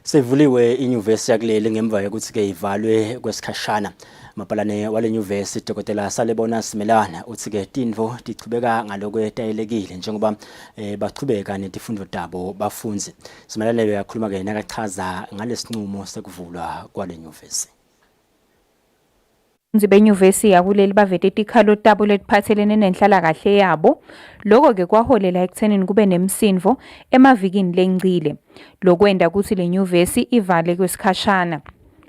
Sevuliwe inyuvesi yakuleli ngemva yokuthi-ke ivalwe kwesikhashana. Mabhalane wale nyuvesi Dr. Salebona Simelane uthi-ke tintfo tichubeka ngalokwetayelekile njengoba eh, bachubeka netifundo tabo bafundzi. Simelane uyakhuluma-ke nakachaza ngalesinqumo sekuvulwa kwale nyuvesi. Abafundi benyuvesi yakuleli bavete tikhalo tabo letiphathelene nenhlalakahle yabo. Loko-ke kwaholela ekuthenini kube nemsindvo emavikini lengcile. Lokwenta kutsi le nyuvesi ivale kwesikhashana.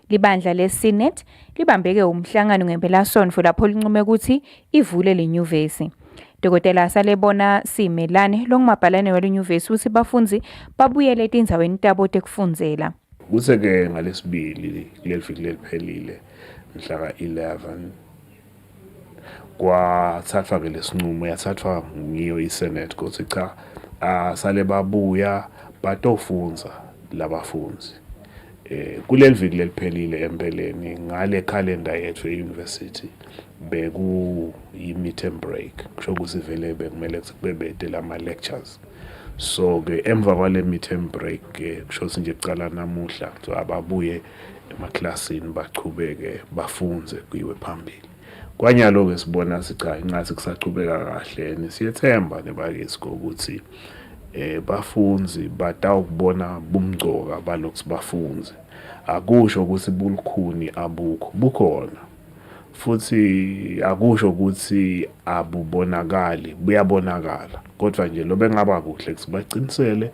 Libandla le-Senate libambeke umhlangano ngempelasontfo lapho lincume kutsi ivule le nyuvesi. Dokotela Salebona Simelane longumabhalane wale nyuvesi utsi bafundzi babuyele etindzaweni tabo tekufundzela. Kutse-ke ngalesibili kuleli viki leliphelile mhla ka-11 kwathathwa-ke lesinqumo yathathwa ngiyo i-senate ukuthi cha asale babuya batofundza labafundzi eh kuleli viki leliphelile empeleni ngale calendar yethu e-university beku yi-midterm break kusho ukuthi vele bekumele ukuthi kube bete lama lectures so ke emva kwale midterm break ke kusho ukuthi nje kucala namuhla kuthiwa ababuye emaklasini bachubeke bafunze kuyiwe phambili kwanyalo-ke sibona sicha ingathi kusachubeka kahle and siyethemba nebakithi kokuthi eh bafunzi batawukubona bumcoka balokhu bafunze akusho ukuthi bulukhuni abukho bukhona futhi akusho ukuthi abubonakali buyabonakala kodwa nje lobe ngaba kuhle ukuthi baqinisele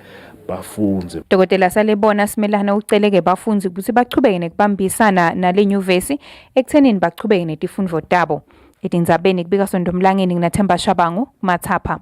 bafunze. Dokotela Salebona Simelane uceleke bafundzi kutsi bachubeke nekubambisana nale nyuvesi ekuthenini bachubeke netifundvo tabo. Etindzabeni kubika Sonto Mlangeni nginaThemba Shabangu, Matsapha.